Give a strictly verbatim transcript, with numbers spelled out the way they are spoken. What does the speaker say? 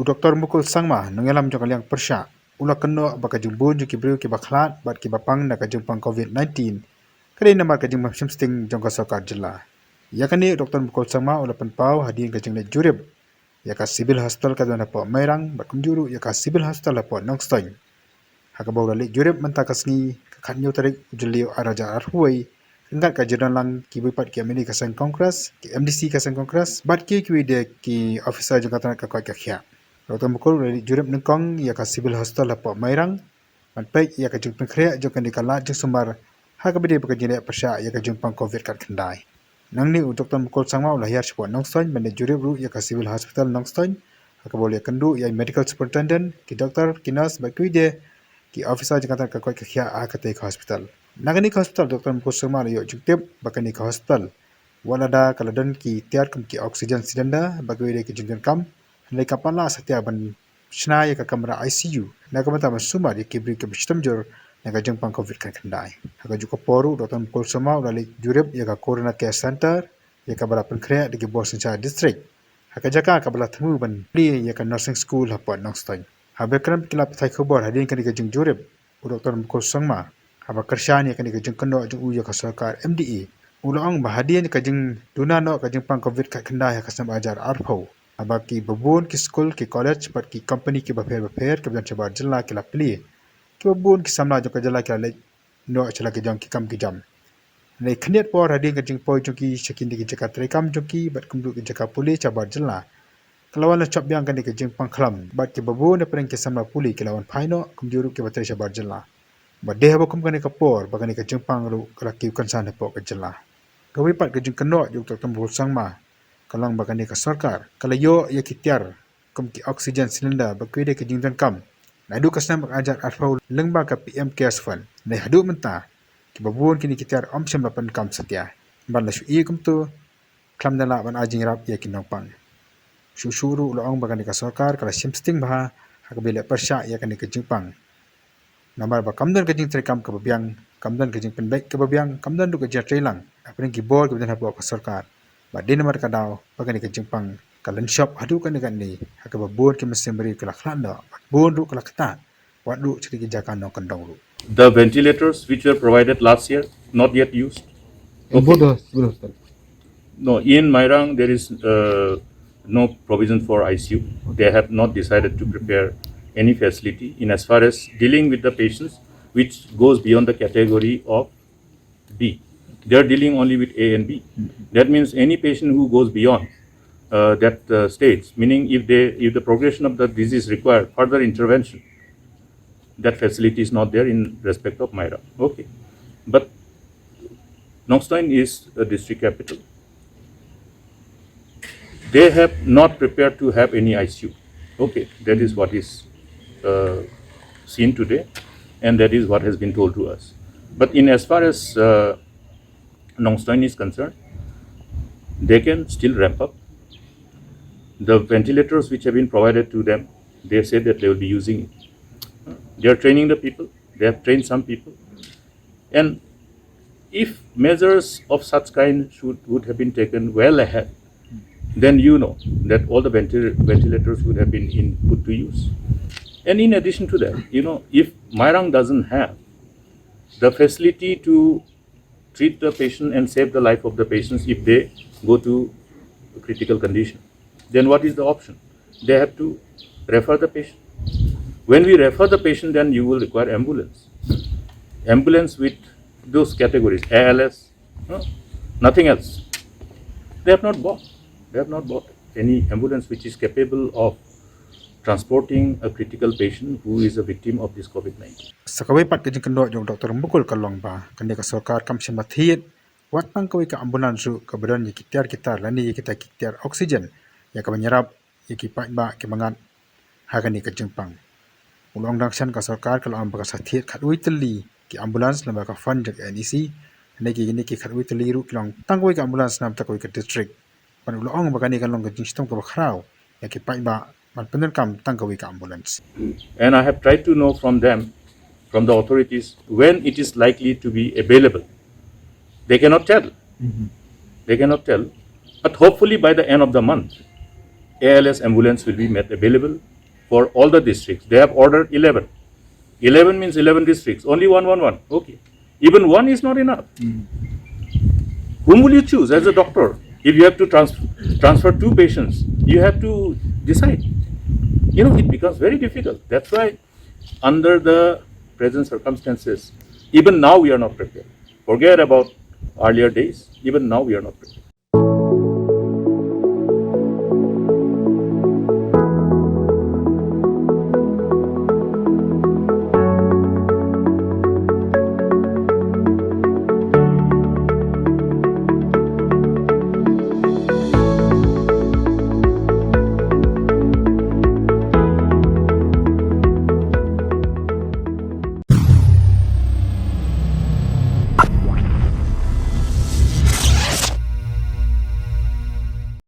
U Doktor Mukul Sangma, nongïalam jong ka liang pyrshah, u la kynnoh ba ka jingbun jong ki briew kiba khlad bad kiba pang na ka jingpang COVID nineteen ka dei namar ka jingbym shim sting jong ka sorkar jylla. Ïa kane u Doktor Mukul Sangma u la pynpaw hadien ka jingleit jurip ïa ka Civil Hospital ka don hapoh Mairang bad kumjuh ruh ïa ka Civil Hospital hapoh Nongstoiñ. Ha kaba u la leit jurip mynta ka sngi ka khatñiew tarik u Jylliew ar hajar arphew wei, ryngkat ka jingdon lang kiwei pat ki M N A ka seng Congress, ki M D C ka seng Congress bad kiwei kiwei de ki officer jong ka tnat ka koit ka khiah. U Doktor Mukul u la leit jurip nyngkong ïa ka Civil Hospital hapoh Mairang ban peit ïa ka jingpynkhreh jong kane ka lad jingsumar ha kaba ïadei bad ka jingleh pyrshah ïa ka jingpang COVID khatkhyndai. Nangne u Doktor Mukul Sangma u la hiar shapoh Nongstoiñ ban leit jurip ruh ïa ka Civil Hospital Nongstoiñ ha kaba u la ïakynduh ïa i Medical Superintendent, ki doktor, ki nurse bad kiwei de ki officer jong ka tnat ka koit ka khiah ha katei ka hospital. Na kane ka hospital u Doktor Mukul Sangma u la ïoh jingtip ba kane ka hospital wat lada ka la don ki tiar kum ki oxygen cylinder bad kiwei de ki jingdonkam, hynrei kam pat lah satia ban shna ïa ka kamra I C U na ka bynta ban sumar ïa ki briew kiba shitom jur na ka jingpang COVID khatkhyndai. Ha kajuh ka por ruh u Doktor Mukul Sangma u la leit jurip ïa ka Corona Care Center ïa kaba la pynkhreh da ki bor synshar district ha ka jaka kaba la thmu ban plie ïa ka nursing school hapoh Nongstoiñ. Haba kren bad ki lad pathai khubor hadien kane ka jingjurip, u Doktor Mukul Sangma, haba kyrshan ïa kane ka jingkynnoh jong u ïa ka sorkar M D A, u la ong ba hadien ka jingduna noh ka jingpang COVID khatkhyndai ha ka snem ar hajar arphew, haba kiba bun ki skul, ki college bad ki company kiba pher bapher kiba don shabar jylla ki la plie, kiba bun ki samla jong ka jylla ki la leit noh sha la ki jong ki kam ki jam. Hynrei khyndiat por hadien ka jingpoi jong ki sha kine ki jaka treikam jong ki bad kumjuh ki jaka pule shabar jylla, ka la wan la shop biang kane ka jingpang khlam bad kiba bun hapdeng ki samla pule ki la wan phai noh kumjuh ruh kiba trei shabar jylla. Bad dei haba kum kane ka por ba kane ka jingpang ruh ka la kiew kynsan hapoh ka jylla. Kawei pat ka jingkynnoh jong u Doktor Mukul Sangma ka long ba kane ka sorkar ka la ïoh ïa ki tiar kum ki oxygen cylinder bad kiwei de ki jingdonkam naduh ka snem ar hajar arphew lyngba ka P M Cares Fund. Hynrei haduh mynta kiba bun kine ki tiar ym shym la pyndonkam satia. Ban la shu ïeh kumto khlem da lah ban ai jingïarap ïa ki nongpang. Shuh shuh ruh u la ong ba kane ka sorkar ka la shim sting bha ha kaba ïaleh pyrshah ïa kane ka jingpang. Namar ba kam don ka jingtreikam kaba biang, kam don ka jingpynbeit kaba biang, kam don ruh ka jingtreilang hapdeng ki bor kiba don hapoh ka sorkar. Bad dei namar ka daw ba kane ka jingpang ka lynshop haduh katne katne ha kaba bun ki mynsiem briew ki la khlad noh bad bun ruh ki la ktah, wat ruh sha ki jaka nongkyndong ruh. The ventilators which were provided last year, not yet used. In both the civil hospital. No, in Mairang, there is uh, no provision for I C U. They have not decided to prepare any facility in as far as dealing with the patients, which goes beyond the category of B. They are dealing only with A and B. That means any patient who goes beyond uh, that uh, stage, meaning if they, if the progression of the disease require further intervention, that facility is not there in respect of Mairang. Okay. But Nongstoin is a district capital. They have not prepared to have any I C U. Okay, that is what is uh, seen today, and that is what has been told to us. But in as far as uh, Nongstoin is concerned, they can still ramp up. The ventilators which have been provided to them, they have said that they will be using it. They are training the people. They have trained some people. And if measures of such kind should, would have been taken well ahead, then you know that all the venti- ventilators would have been in, put to use. And in addition to that, you know, if Mairang doesn't have the facility to treat the patient and save the life of the patients if they go to a critical condition, then what is the option? They have to refer the patient. When we refer the patient, then you will require ambulance. Ambulance with those categories, A L S, huh? Nothing else. They have not bought. They have not bought any ambulance which is capable of transporting a critical patient who is a victim of this COVID nineteen. Sa kawei pat ka jingkynnoh jong u Doktor Mukul ka long ba kane ka sorkar kam shym la thied wat tang kawei ka ambulance ruh kaba don ïa ki tiar ki tar lane ïa kita ki tiar oxygen ïa ka ban ïarap ïa ki paidbah kiba ngat ha kane ka jingpang. U la ong dang shen ka sorkar ka la ong ba ka sa thied khatwei tylli ki ambulance lyngba ka fund jong ka N E C. Hynrei kine ki khatwei tylli ruh ki long tang kawei ka ambulance na bynta kawei ka district. Bad u la ong ba kane ka long ka jingshitom kaba khraw ïa ki paidbah ban pyndonkam tang kawei ka ambulance. And I have tried to know from them, from the authorities, when it is likely to be available. They cannot tell. They cannot tell. But hopefully by the end of the month, A L S ambulance will be made available for all the districts. They have ordered eleven. Eleven means eleven districts. Only one, one, one. Okay. Even one is not enough. Whom will you choose as a doctor? If you have to trans- transfer two patients, you have to decide. You know, it becomes very difficult. That's why, under the present circumstances, even now we are not prepared. Forget about earlier days. Even now we are not prepared.